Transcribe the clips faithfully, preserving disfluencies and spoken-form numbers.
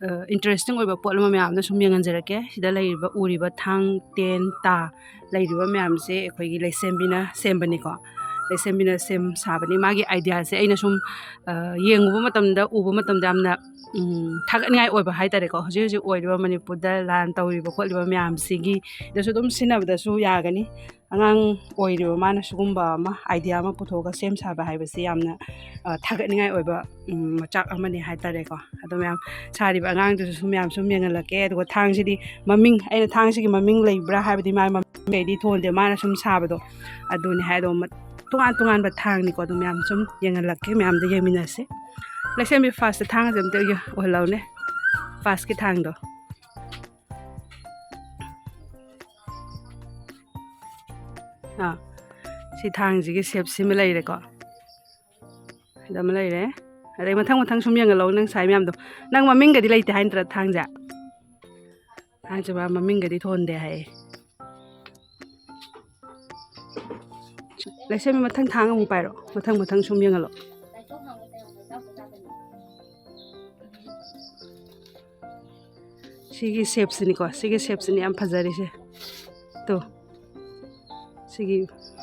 Interesting ꯑꯣꯏꯕ ꯄꯣꯠ ꯑꯃ ꯃꯌꯥꯝꯗ ꯁꯨꯝ ꯌꯦꯡꯍꯟꯖꯔꯛꯀꯦ꯫ ꯁꯤꯗ ꯂꯩꯔꯤꯕ, ꯎꯔꯤꯕ ꯊꯥꯡ, ꯇꯦꯟ, ꯇꯥ ꯂꯩꯔꯤꯕ ꯃꯌꯥꯝꯁꯦ ꯑꯩꯈꯣꯏꯒꯤ ꯂꯩꯁꯦꯝꯕꯤꯅ ꯁꯦꯝꯕꯅꯤꯀꯣ꯫ ꯂꯩꯁꯦꯝꯕꯤꯅ ꯁꯦꯝ ꯁꯥꯕꯅꯤ꯫ ꯃꯥꯒꯤ ꯑꯥꯏꯗꯤꯌꯥꯁꯦ ꯑꯩꯅ ꯁꯨꯝ, ꯑ, ꯌꯦꯡꯉꯨꯕ ꯃꯇꯝꯗ, ꯎꯕ ꯃꯇꯝꯗ ꯌꯥꯝꯅ, ꯎꯝ, ꯊꯥꯒꯠꯅꯤꯡꯉꯥꯏ ꯑꯣꯏꯕ ꯍꯥꯏꯇꯥꯔꯦꯀꯣ꯫ ꯍꯧꯖꯤꯛ ꯍꯧꯖꯤꯛ ꯑꯣꯏꯔꯤꯕ ꯃꯅꯤꯄꯨꯔꯗ ꯂꯥꯟ ꯇꯧꯔꯤꯕ ꯈꯣꯠꯂꯤꯕ ꯃꯌꯥꯝꯁꯤꯒꯤ ꯗꯁꯨ ꯑꯗꯨꯝ ꯁꯤꯖꯤꯟꯅꯕꯗꯁꯨ ꯌꯥꯒꯅꯤ꯫ ꯑꯉꯥꯡ ꯑꯣꯏꯔꯤꯕ ꯃꯥꯅ ꯁꯤꯒꯨꯝꯕ ꯑꯃ, ꯑꯥꯏꯗꯤꯌꯥ ꯑꯃ ꯄꯨꯊꯣꯛꯑꯒ ꯁꯦꯝ ꯁꯥꯕ ꯍꯥꯏꯕꯁꯤ ꯌꯥꯝꯅ, ꯑ, ꯊꯥꯒꯠꯅꯤꯡꯉꯥꯏ ꯑꯣꯏꯕ, ꯎꯝ, ꯃꯆꯥꯛ ꯑꯃꯅꯤ ꯍꯥꯏꯇꯥꯔꯦꯀꯣ꯫ ꯑꯗꯣ ꯃꯌꯥꯝ, ꯁꯥꯔꯤꯕ ꯑꯉꯥꯡꯗꯨꯁꯨ ꯁꯨꯝ ꯃꯌꯥꯝ ꯁꯨꯝ ꯌꯦꯡꯍꯜꯂꯛꯀꯦ꯫ ꯑꯗꯨꯒ ꯊꯥꯡꯁꯤꯗꯤ ꯃꯃꯤꯡ, ꯑꯩꯅ ꯊꯥꯡꯁꯤꯒꯤ ꯃꯃꯤꯡ ꯂꯩꯕ꯭ꯔꯥ ꯍꯥꯏꯕꯗꯤ ꯃꯥ ꯃꯃꯤꯡ ꯂꯩꯗꯤ ꯊꯣꯟꯗꯦ, ꯃꯥꯅ ꯁꯨꯝ ꯁꯥꯕꯗꯣ ꯑꯗꯨꯅꯤ ꯍꯥꯏ꯫ ꯑꯗꯣ ꯃ-, ꯇꯣꯉꯥꯟ ꯇꯣꯉꯥꯟꯕ ꯊꯥꯡꯅꯤꯀꯣ꯫ ꯑꯗꯨ ꯃꯌꯥꯝ ꯁꯨꯝ ꯌꯦꯡꯍꯜꯂꯛꯀꯦ, ꯃꯌꯥꯝꯗ ꯌꯦꯡꯃꯤꯟꯅꯁꯦ꯫ ꯂꯩꯁꯦꯝꯕꯤ, ꯐꯥꯔꯁꯇ ꯊꯥꯡꯁꯦ ꯑꯝꯇ ꯌꯦꯡ-, ꯎꯍꯜꯂꯛꯎꯅꯦ, ꯐꯥꯔꯁꯀꯤ ꯊꯥꯡꯗꯣ꯫ ꯑꯥ, ꯁꯤ ꯊꯥꯡꯁꯤꯒꯤ ꯁꯦꯞꯁꯤꯃ ꯂꯩꯔꯦꯀꯣ꯫ ꯁꯤꯗ ꯑꯃ ꯂꯩꯔꯦ꯫ ꯑꯗꯩ ꯃꯊꯪ ꯃꯊꯪ ꯁꯨꯝ ꯌꯦꯡꯍꯜꯂꯛꯑꯣ ꯅꯪ ꯁꯥꯏ ꯃꯌꯥꯝꯗꯣ꯫ ꯅꯪ ꯃꯃꯤꯡꯒꯗꯤ ꯂꯩꯇꯦ ꯍꯥꯏ ꯅꯠꯇ꯭ꯔꯥ ꯊꯥꯡꯁꯦ? ꯊꯥꯡꯁꯦ ꯃꯥ ꯃꯃꯤꯡꯒꯗꯤ ꯊꯣꯟꯗꯦ ꯍꯥꯏꯌꯦ꯫ ꯂꯩꯁꯦꯝꯕꯤ, ꯃꯊꯪ ꯊꯥꯡ ꯑꯃꯨꯛ ꯄꯥꯏꯔꯣ꯫ ꯃꯊꯪ ꯃꯊꯪ ꯁꯨꯝ ꯌꯦꯡꯍꯜꯂꯣ꯫ ꯁꯤꯒꯤ ꯁꯦꯞꯁꯤꯅꯤꯀꯣ, ꯁꯤꯒꯤ ꯁꯦꯞꯁꯤꯅꯤ ꯌꯥꯝ ꯐꯖꯔꯤꯁꯦ꯫ ꯇꯣ, ꯁꯤꯒꯤ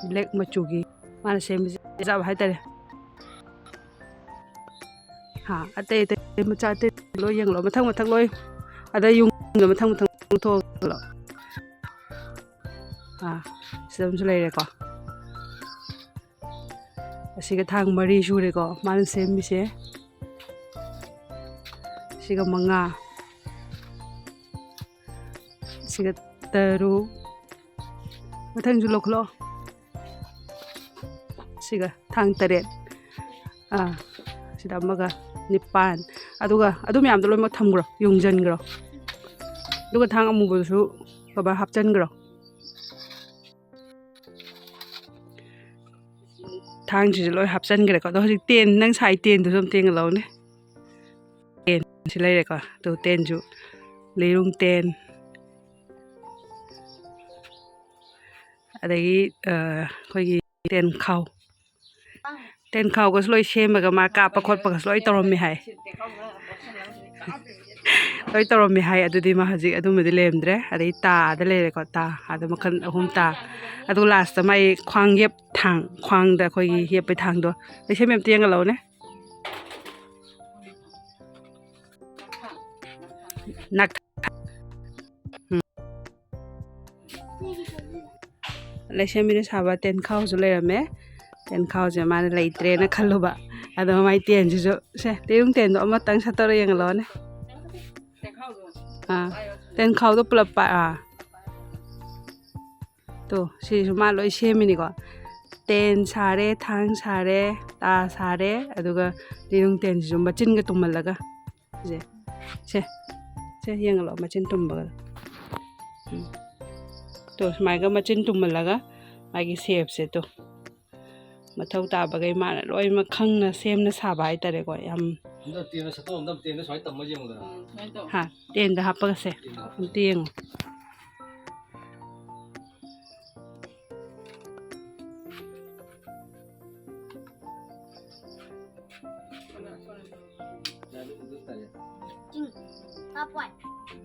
ꯕ꯭ꯂꯦꯛ ꯃꯆꯨꯒꯤ ꯃꯥꯅ ꯁꯦꯝꯕꯁꯦ ꯐꯖꯕ ꯍꯥꯏꯇꯥꯔꯦ꯫ ꯍꯥ, ꯑꯇꯩ ꯑꯇꯩ ꯃꯆꯥ ꯑꯇꯩ ꯂꯣꯏ ꯌꯦꯡꯂꯣ, ꯃꯊꯪ ꯃꯊꯪ ꯂꯣꯏ꯫ ꯑꯗ ꯌꯨꯝꯗ ꯃꯊꯪ ꯃꯊꯪ ꯊꯣꯛꯂꯣ꯫ ꯑꯥ, ꯁꯤꯗ ꯑꯃꯁꯨ ꯂꯩꯔꯦꯀꯣ꯫ ꯑꯁꯤꯒ ꯊꯥꯡ ꯃꯔꯤ ꯁꯨꯔꯦꯀꯣ ꯃꯥꯅ ꯁꯦꯝꯃꯤꯁꯦ꯫ ꯁꯤꯒ ꯃꯉꯥ, ꯁꯤꯒ ꯇꯔꯨꯛ, ꯃꯊꯪꯁꯨ ꯂꯧꯈꯠꯂꯣ꯫ ꯁꯤꯒ ꯊꯥꯡ ꯇꯔꯦꯠ, ꯑꯥ, ꯁꯤꯗ ꯑꯃꯒ ꯅꯤꯄꯥꯟ꯫ ꯑꯗꯨꯒ ꯑꯗꯨ ꯃꯌꯥꯝꯗꯣ ꯂꯣꯏꯅꯃꯛ ꯊꯝꯈ꯭ꯔꯣ, ꯌꯨꯡꯁꯤꯟꯈ꯭ꯔꯣ꯫ ꯑꯗꯨꯒ ꯊꯥꯡ ꯑꯃꯨꯕꯗꯨꯁꯨ ꯀꯕꯔ ꯍꯥꯞꯆꯤꯟꯈ꯭ꯔꯣ꯫ ꯊꯥꯡꯁꯤꯁꯨ ꯂꯣꯏ ꯍꯥꯞꯆꯤꯟꯈ꯭ꯔꯦꯀꯣ꯫ ꯑꯗꯣ ꯍꯧꯖꯤꯛ ꯇꯦꯟ, ꯅꯪ ꯁꯥꯏ ꯇꯦꯟꯗꯨꯁꯨ ꯑꯝꯇ ꯌꯦꯡꯍꯜꯂꯛꯎꯅꯦ꯫ ꯇꯦꯟ ꯁꯤ ꯂꯩꯔꯦꯀꯣ꯫ ꯑꯗꯣ ꯇꯦꯟꯁꯨ, ꯂꯤꯔꯨꯡ ꯇꯦꯟ꯫ ꯑꯗꯒꯤ, ꯑ, ꯑꯩꯈꯣꯏꯒꯤ ꯇꯦꯟ ꯈꯥꯎ꯫ ꯇꯦꯟꯈꯥꯎꯒꯁꯨ ꯂꯣꯏ ꯁꯦꯝꯃꯒ ꯃꯥ ꯀꯥꯞꯄ ꯈꯣꯠꯄꯒꯁꯨ ꯂꯣꯏ ꯇꯧꯔꯝꯃꯦ ꯍꯥꯏ꯫ ꯂꯣꯏ ꯇꯧꯔꯝꯃꯦ ꯍꯥꯏ꯫ ꯑꯗꯨꯗꯤ ꯃꯥ ꯍꯧꯖꯤꯛ ꯑꯗꯨꯝꯕꯗꯤ ꯂꯩꯔꯝꯗ꯭ꯔꯦ꯫ ꯑꯗꯩ ꯇꯥꯗ ꯂꯩꯔꯦꯀꯣ, ꯇꯥ ꯑꯗ ꯃꯈꯜ ꯑꯍꯨꯝ ꯇꯥ꯫ ꯑꯗꯨꯒ ꯂꯥꯁꯇ ꯃꯥꯏ ꯈ꯭ꯋꯥꯡ ꯌꯦꯞ ꯊꯥꯡ, ꯈ꯭ꯋꯥꯡꯗ ꯑꯩꯈꯣꯏꯒꯤ ꯌꯦꯞꯄꯩ ꯊꯥꯡꯗꯣ꯫ ꯂꯩꯁꯦꯝꯕꯤ, ꯑꯝꯇ ꯌꯦꯡꯍꯜꯂꯛꯎꯅꯦ꯫ ꯅꯛ-, ꯎꯝ꯫ ꯂꯩꯁꯦꯝꯕꯤꯅ ꯁꯥꯕ ꯇꯦꯟꯈꯥꯎꯁꯨ ꯂꯩꯔꯝꯃꯦ꯫ ꯇꯦꯟꯈꯥꯎꯁꯦ ꯃꯥꯅ ꯂꯩꯇ꯭ꯔꯦꯅ ꯈꯜꯂꯨꯕ꯫ ꯑꯗꯣ ꯃꯥꯏ ꯇꯦꯟꯁꯤꯁꯨ, ꯁꯦ, ꯂꯤꯔꯨꯡ ꯇꯦꯟꯗꯣ ꯑꯃꯇꯪ ꯁꯠꯇꯣꯔ ꯌꯦꯡꯍꯜꯂꯣꯅꯦ꯫ ꯑꯥ, ꯇꯦꯟꯈꯥꯎꯗꯣ ꯄꯨꯂꯞ ꯄꯥꯏ-, ꯑꯥ꯫ ꯇꯣ, ꯁꯤꯁꯨ ꯃꯥ ꯂꯣꯏ ꯁꯦꯝꯃꯤꯅꯤꯀꯣ꯫ ꯇꯦꯟ ꯁꯥꯔꯦ, ꯊꯥꯡ ꯁꯥꯔꯦ, ꯇꯥ ꯁꯥꯔꯦ, ꯑꯗꯨꯒ ꯂꯤꯔꯨꯡ ꯇꯦꯟꯁꯤꯁꯨ ꯃꯆꯤꯟꯒ ꯇꯨꯝꯍꯜꯂꯒ꯫ ꯁꯦ, ꯁꯦ, ꯁꯦ, ꯌꯦꯡꯍꯜꯂꯣ, ꯃꯆꯤꯟ ꯇꯨꯝꯕꯒ꯫ ꯎꯝ꯫ ꯇꯣ, ꯁꯨꯃꯥꯏꯒ ꯃꯆꯤꯟ ꯇꯨꯝꯍꯜꯂꯒ ꯃꯥꯒꯤ ꯁꯦꯞꯁꯦ ꯇꯣ꯫ ꯃꯊꯧ ꯇꯥꯕꯈꯩ ꯃꯥꯅ ꯂꯣꯏꯅꯃꯛ ꯈꯪꯅ ꯁꯦꯝꯅ ꯁꯥꯕ ꯍꯥꯏꯇꯥꯔꯦꯀꯣ꯫ ꯌꯥꯝ ꯑꯝꯇ ꯇꯦꯟꯗ ꯁꯠꯇꯣꯛ, ꯑꯝꯇ ꯇꯦꯟꯗ ꯁꯨꯃꯥꯏꯅ ꯇꯝꯃ ꯌꯦꯡꯉꯨꯗꯅ꯫ ꯎꯝ, ꯁꯨꯃꯥꯏꯅ ꯇꯧ꯫ ꯍꯥ, ꯇꯦꯟꯗ ꯍꯥꯞꯄꯒꯁꯦ꯫ ꯇꯦꯟꯗ ꯍꯥꯞꯄꯒ꯫ ꯑꯝꯇ ꯌꯦꯡꯉꯣ꯫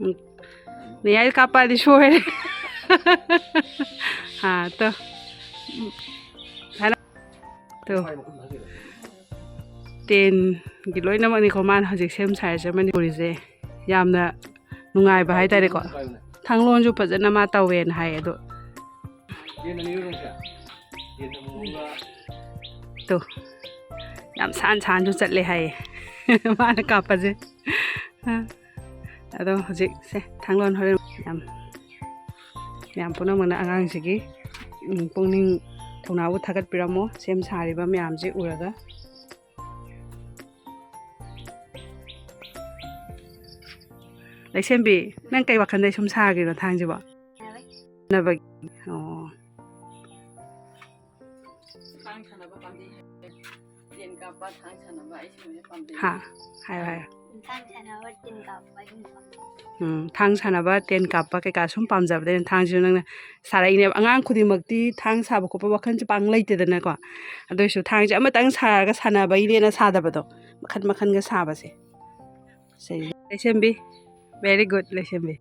ꯎꯝ꯫ ꯅꯌꯥꯏ ꯀꯥꯞꯄꯛꯑꯗꯤ ꯁꯣꯏꯔꯦ꯫ ꯑꯥ, ꯇꯣ꯫ ꯎꯝ꯫ ꯍꯥꯏꯔꯣ꯫ ꯇꯣ꯫ ꯇꯦꯟꯒꯤ ꯂꯣꯏꯅꯃꯛꯅꯤꯀꯣ ꯃꯥꯅ ꯍꯧꯖꯤꯛ ꯁꯦꯝ ꯁꯥꯔꯤꯁꯦ ꯃꯅꯤꯄꯨꯔꯤꯁꯦ꯫ ꯌꯥꯝꯅ ꯅꯨꯡꯉꯥꯏꯕ ꯍꯥꯏꯇꯥꯔꯦꯀꯣ꯫ ꯊꯥꯡꯂꯣꯟꯁꯨ ꯐꯖꯅ ꯃꯥ ꯇꯧꯋꯦꯅ ꯍꯥꯏ ꯑꯗꯣ꯫ ꯇꯣ꯫ ꯌꯥꯝ ꯁꯥꯟ ꯁꯥꯟꯁꯨ ꯆꯠꯂꯦ ꯍꯥꯏꯌꯦ꯫ ꯃꯥꯅ ꯀꯥꯞꯄꯁꯦ꯫ ꯑꯗꯣ ꯍꯧꯖꯤꯛꯁꯦ ꯊꯥꯡꯂꯣꯟ ꯍꯣꯔꯦꯟ ꯌꯥꯝ, ꯃꯌꯥꯝ ꯄꯨꯝꯅꯃꯛꯅ ꯑꯉꯥꯡꯁꯤꯒꯤ, ꯎꯝ, ꯄꯨꯛꯅꯤꯡ ꯊꯧꯅꯥꯕꯨ ꯊꯥꯒꯠꯄꯤꯔꯝꯃꯣ꯫ ꯁꯦꯝ ꯁꯥꯔꯤꯕ ꯃꯌꯥꯝꯁꯦ ꯎꯔꯒ꯫ ꯂꯩꯁꯦꯝꯕꯤ, ꯅꯪ ꯀꯩ ꯋꯥꯈꯜꯗ ꯁꯨꯝ ꯁꯥꯈ꯭ꯔꯤꯅꯣ ꯊꯥꯡꯁꯤꯕꯣ? ꯅꯕꯒꯤ꯫ ꯑꯣ꯫ ꯊꯥꯡ ꯁꯥꯟꯅꯕ ꯄꯥꯝꯖꯩ ꯍꯥꯏ꯫ ꯇꯦꯟ ꯀꯥꯞꯄ, ꯊꯥꯡ ꯁꯥꯟꯅꯕ ꯑꯩ ꯁꯤꯒꯨꯝꯕꯁꯦ ꯄꯥꯝꯖꯩ꯫ ꯍꯥ? ꯍꯥꯏꯌꯣ, ꯍꯥꯏꯌꯣ꯫ ꯊꯥꯡ ꯁꯥꯟꯅꯕ, ꯇꯤꯟ ꯀꯥꯞꯄ ꯑꯗꯨꯝ ꯄꯥꯝꯃꯤ꯫ ꯎꯝ, ꯊꯥꯡ ꯁꯥꯟꯅꯕ, ꯇꯦꯟ ꯀꯥꯞꯄ ꯀꯩꯀꯥ ꯁꯨꯝ ꯄꯥꯝꯖꯕꯗꯩꯅ ꯊꯥꯡꯁꯤꯁꯨ ꯅꯪꯅ ꯁꯥꯔꯛꯏꯅꯦꯕ꯫ ꯑꯉꯥꯡ ꯈꯨꯗꯤꯡꯃꯛꯇꯤ ꯊꯥꯡ ꯁꯥꯕ ꯈꯣꯠꯄ ꯋꯥꯈꯜꯁꯦ ꯄꯥꯡ ꯂꯩꯇꯦꯗꯅꯀꯣ꯫ ꯑꯗꯨ ꯑꯣꯏꯁꯨ ꯊꯥꯡꯁꯦ ꯑꯃꯇꯪ ꯁꯥꯔꯒ ꯁꯥꯟꯅꯕꯩꯅꯦꯅ ꯁꯥꯗꯕꯗꯣ, ꯃꯈꯟ ꯃꯈꯟꯒ ꯁꯥꯕꯁꯦ꯫ ꯁꯦ, ꯂꯩꯁꯦꯝꯕꯤ, very good, ꯂꯩꯁꯦꯝꯕꯤ꯫